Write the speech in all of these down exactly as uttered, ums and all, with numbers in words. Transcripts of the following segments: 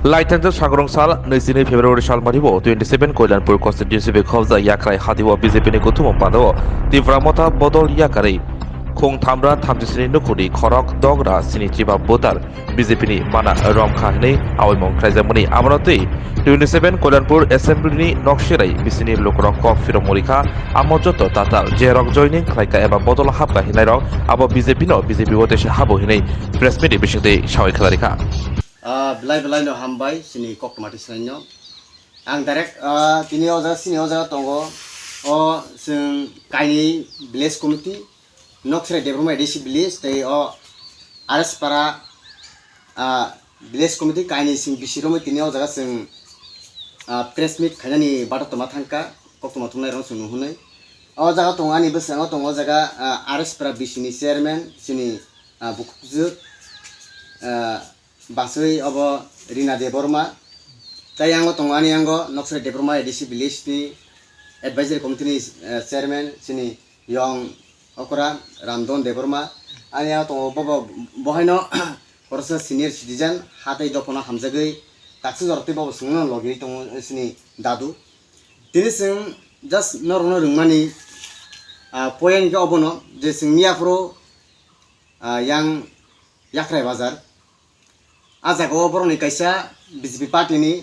Laithanjak sangrong sal naichini February sal mani bo twenty seven Koilanpur constituency bai khobjak Yakrai hati o B J P ni kuthumung panda o Tipra Motha bodol yakarwi khung thamra thamchisini nukhungni khorok dogra sini chiba voter B J P ni mana romkha hinwi awaimung khlaijakmani. Abono twi twenty seven Koilanpur Assembly ni nok serai bisini lukurok kok phirokmung rikha, amo joto tatal jerok joining khlaikha eba bodol hapkha hinnairok abo B J P no B J P o teisa habo hinwi press meet ni bisingtwi sawi khlai rikha. Ah, belai belai no hambai chini koktwma tisnai no. Ang direct, ah, tini o jaga, sini o jaga tongo. O chwng kainwi village committee, Noksrai Debbarma A D C village, tei o R S Para, ah, village committee kainwi chwng bisi romwi tini o jaga chwng, ah, press meet khainani bathok tongma thangkha, koktwma thumnai rok chwng nuhunwi. O jaga tongo ani bwskango tongo o jaga, ah, R S Para bisi ni chairman, chini, ah, bukhukjwk, ah, Basui obo Rina Debbarma. Tai yango tongo ani yango Noksrai Debbarma A D C village ni advisory committee ni, eh, chairman chini yong okra Ramdon Debbarma. Ani yango tongo bobo bohaino khoroksa senior citizen hatai dophano hamjagwi taksi jorotwi bobo swngno logi tongo chini dadu. Tini chwng just norokno rwngmani, ah, poyang khe obono je chwng miyaphuru, ah, yang Yakrai Bazar. Ah jaga o borokni kaisa B J P party ni,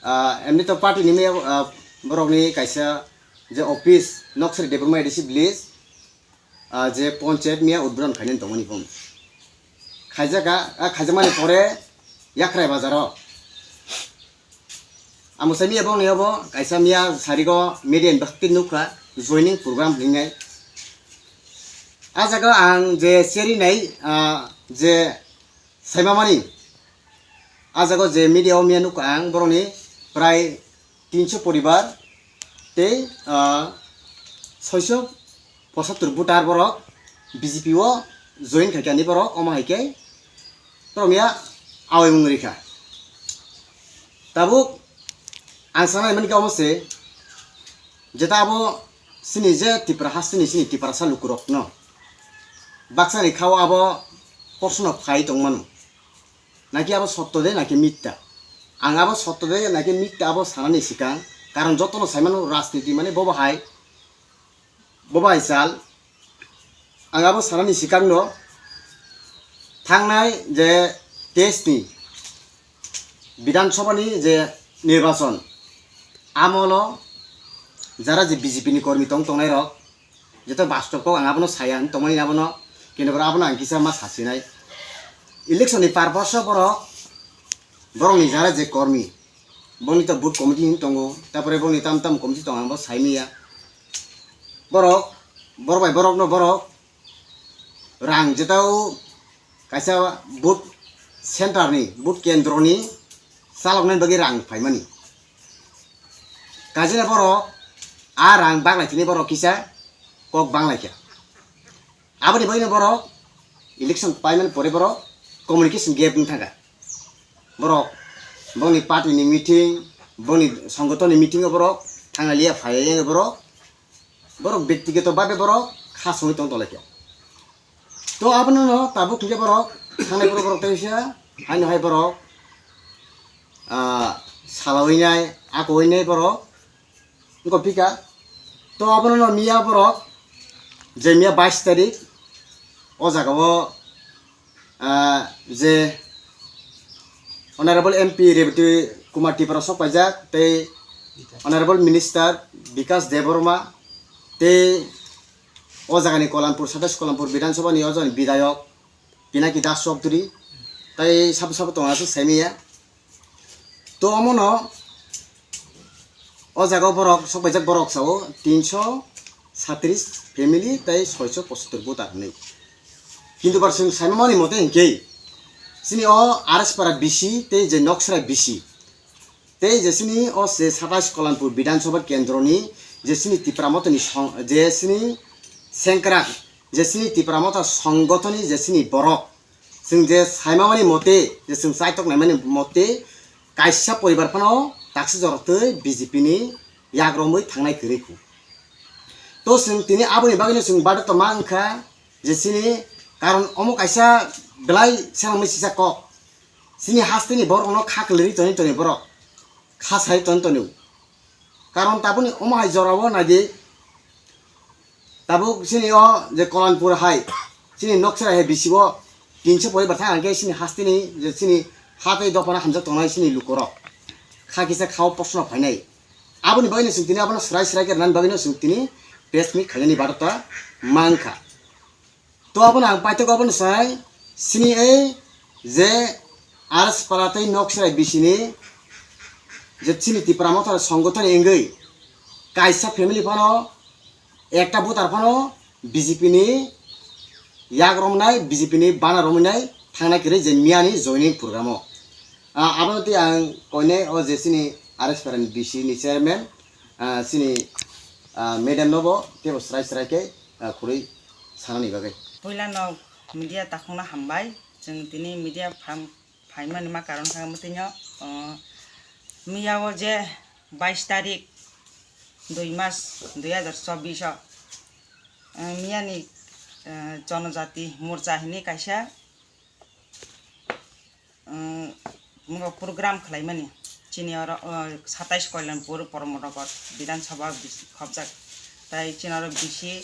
ah, emni to party ni miya, ah, borokni kaisa je office Noksri Debbarma A D C village, ah, je ponchayat miya udbodon khainani tongmani phone. Khaijaka, ah, khaijakmani pore Yakrai Bazar o. Amo sai miya bongni obo kaisa miya sarigo media ni bakti nukha joining program hinwi. Ah jaga ang je cherinai, ah, je saimamani, ah jaga je media o miya nukha ang borokni prai tinso poribar tei, ah, soiso pochattor voter borok B J P o join khaikha ni borok, omo hai khe borok miya awaimung rikha. Tabuk ang sanai mankha omo se, jeta abo chini je Tipra hasteni chini Tiprasa lukurokno baksani khao abo porsono phai tongmano. Naki abo sotto de naki mitta? Ang abo sotto de naki mitta abo sanani sikang, karon jotono saimano rajniti mane bobo hai, bobo hai sal. Ang abo sanani sikangno thangnai je teis ni Bidhan Sabha ni je nirbachon amolo jara je B J P ni kormi tong tongnai rok, jeto bastob kok ang abono saya hinwi tongmani abono, kintu borok abono ang kisa ma sasinai. Election ni purpose o borok, borok ni jara je kormi, boni to booth committee hinwi tongo, tapore boni tam tam committee tongo, ang bo saimanya. Borok, borok bai borok no borok rang jetao kaisa booth center ni, booth kendro ni chaloknani bagwi rang phaimani. Kajina borok a rang baglaitini borok kisa kok banglaikha. Aboni bagwino borok election paimani pore borok communication gap wng thangkha. Borok bongni party ni meeting, bongni songgoton ni meeting o borok thangna liya phaiya borok, borok bektigoto babe borok kha songwi tong tonglaikha. To abono no tabuk hinkhe borok thangnai borok, borok tei wngsa haino hai borok, ah, salawi nai, akowai nai borok wngkha phika. To abono no miya borok je miya bais tarik o jaga o, ah, je Honorable M P Rebati Kumar Tripura sok paijak tei Honorable Minister Bikas Debbarma tei o jagani Kolanpur, satais Kolanpur Bidhan Sabha ni o jagani Bidhayok Pinaki Das Chowdhury, tai sabo sabo tongo aswk saimanya. To omono o jaga o borok, sok paijak borok sao tinso satris family tai soiso pochattor voter hinwi. Kintu bar chwng saimamani mote hinkhe, chini o R S Para B C tei je Noksrai B C, tei je chini o je satais Kolanpur Bidhan Sabha Kendroni je chini Tipra Mothani song-, je chini sengkrak, je chini Tipra Motha songgothoni je chini borok, chwng je saimamani mote, je chwng chaitok naimani mote, kaisa poribar phano taksi jorotwi B J P ni yagromwi thangnai kwrwi khu. To chwng tini aboni bagwino chwng badak tongma wngkha je chini, karon omo kaisa belai selengmani sisa kok. Chini hasteni borokno kha kwlwi toni toni borok. Kha sai toni toni. Karon tabukni omo hai jorao naidi. Tabuk chini o je Kolanpur hai, chini Nokchera hai bisi o tinso poribar thang hwnkhe chini hasteni je chini ha tei dophano hamjak tongnai chini lukorok. Kha kisa khao posno phainai. Aboni bagwino chwng tini abono swrai swrai khe rwnani bagwino chwng tini press meet khainani barota mankha. To abono ang paithago abono sai, chini ei je R S Para tei Nokchera bisini je chini Tipra Motha Songothan ni wngwi kaisa family phano, ekta voter phano B J P ni yak romnai, B J P ni bana romnai thangnai kwrwi je miyani joining program o. Ah, abono tei ang koinai o je chini R S Para ni B C ni chairman, ah, chini, ah, madam no bo teibo srai srai khe, ah, khurui sanani bagwi. Puila no media takhukno hambai, chwng tini media pham-, phaimani ma karon kha mwtwino, ah, miya o je bais tarik dui mas dui hazar chobbish o, ah, miyani, ah, Jonojati Morcha hinwi kaisa, um, program khlaimani. Chini oro, uh, satais Koilanpur, Poromnagar Bidhan Sabha bis-, khobjak. Tai chini oro bisi,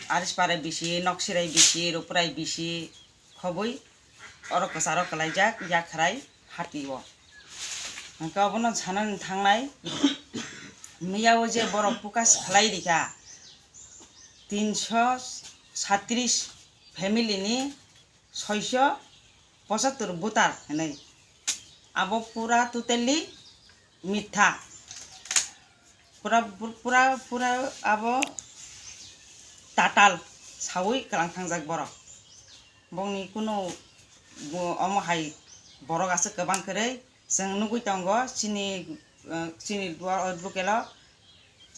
Arispara bisi, Noksirai bisi, Rupurai bisi khobwi oro kwcharo kwlaijak, yakhrai hati o. Hwnkhe obono sanani thangnai, miya o je borok pukas khlai rikha, tinso satris family ni soiso pochattor voter hinwi. Abo pura totally mitha. Pura, pura, pura abo tatal sawi kwlang thangjak borok. Bongni kunu bo-, omo hai borok aswk kwbang kwrwi chwng nugwi tongo chini, eh, chini duar o lukelo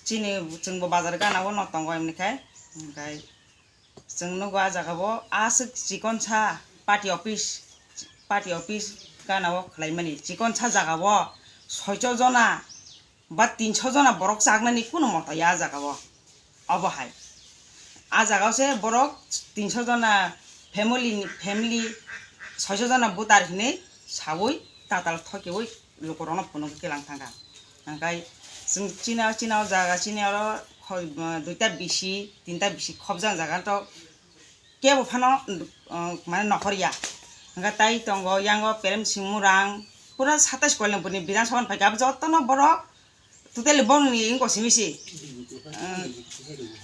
chini chwngbo bazar gana o no tongo hwnwi khai. Hwnkhe chwng nugo ah jaga o aswk chikonsa party office, party office gana o khlaimani. Chikonsa jaga o soicho jona ba tinso jona borok chaknani kunu mota ya ah jaga o. Obo hai. Ah jaga o se borok tinso jona family ni, family soicho jona voter hinwi sawi tatal thokiwi lukurokno phunukgwi kelang thangkha. Hwnkhai chwng chini, chini o jaga, chini oro kho-, duita bisi, tinta bisi khobjak jaga to kebo phano, uh, mane nokhor ya. Hwnkhe tai tongo yango Prem Singh Murang, pura satais Koilanpurni Bidhan Sabha ni phaikha, abo jotono borok totally bongni wngkha simi se. Uh,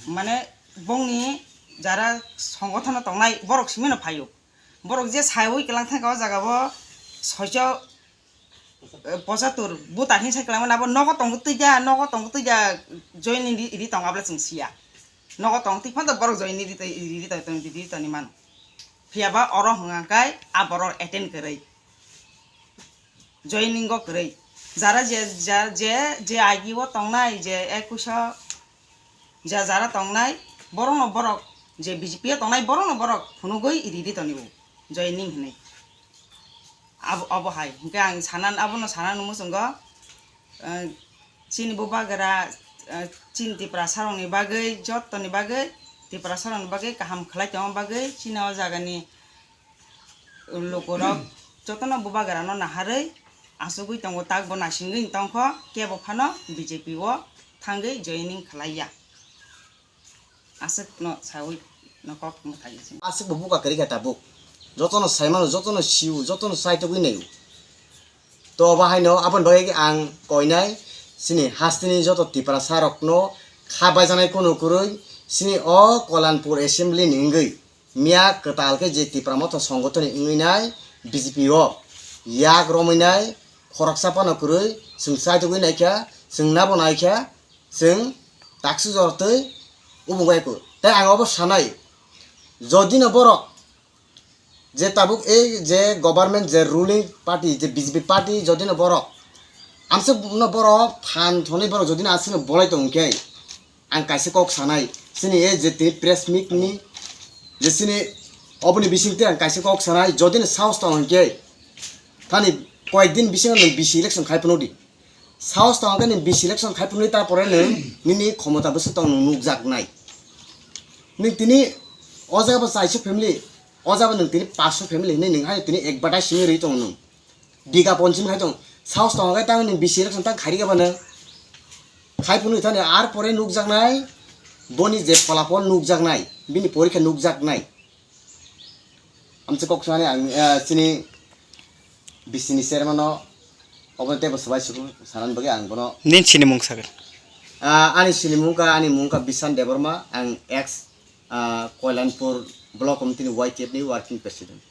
mane bongni jara songothono tongnai borok simi no phaio. Borok je saiwi kelang thangkha o jaga o soicho, eh, pochattor voter hinwi sai kwlangmani, abo nogo tongo twi ja, nogo tongo twi ja, joining ri, ri tongo abla chwng siya. Nogo tongo twi phano borok joining ri, ri, ri, ri toni mano. Phiya ba oro hwnga kai a borok attend kwrwi. Joining o kwrwi. Jara je, ja, je, je agi o tongnai, je ekush o, ja jara tongnai, borokno borok, je B J P o tongnai, borokno borok phunugwi ri, ri toni bo. Joining hinwi. Abo, obo hai. Hwnkhe ang sanan, abono sanan muchungo, eh, chini bubagra, eh, chini Tiprasa rokni bagwi, jottoni bagwi, Tiprasa rokni bagwi kaham khlai tongma bagwi, chini o jagani lukurok jotono bubagrano naharwi achugwi tongo, takbo naisingwi tongkho, kebo phano B J P o thangwi joining khlaiya. Aswkno sawi no kok mwthai se. Aswkbo buka kwrwi kha tabuk. Jotono saimano, jotono sio, jotono saitogwi naio. To bahaino aboni bagwi ang koinai chini hasteni joto Tiprasa rokno kha baijaknai kunu kwrwi chini o Kolanpur assembly ni wngwi miya kwtal khe je Tipra Motha Songothan ni wngwi nai B J P o yak romwi nai khoroksa phano kwrwi chwng saitogwi naikha, chwng nabo naikha. Chwng taksuk jora twi ubung bai kho. Tei ang obo sanai, jodi no borok je tabuk ei je government je ruling party je B J P party jodi no borok amswk no borok phan thonwi borok jodi no aswk no bolai tong khe ang kaisa kok sanai chini ei je tini press meet ni je chini oboni bising twi ang kaisa kok sanai jodi no sahos tong khe thani koyek din bisingo nwng B C election khai phano di. Sahos tong khe nini B C election khai phunwi ta pore nwng nini khomota bwswk tong nwng nukjak nai. Nwng tini o jaga bo chaisa family O jabo nwng tini paanch sho family hinwi nwng hai tini advertise simi rwi tongo nwng. Biga ponchim khai tong. Saos tongo khe tang nwng bisi election tang khairi khe bana. Khai phunwi thani ar pore nukjaknai, boni je pholapol nukjaknai, bini porikha nukjaknai. Amchai kok sanani ang, eh, chini bisini chairman-o obo teibo swbai sukhu sanani bagwi ang bono. Nini sinimung sakha? Ah, ani sinimung kha, ani mung kha Bishan Debbarma, ang ex, ah, Koilanpur Block Committee ni Y T F ni working president.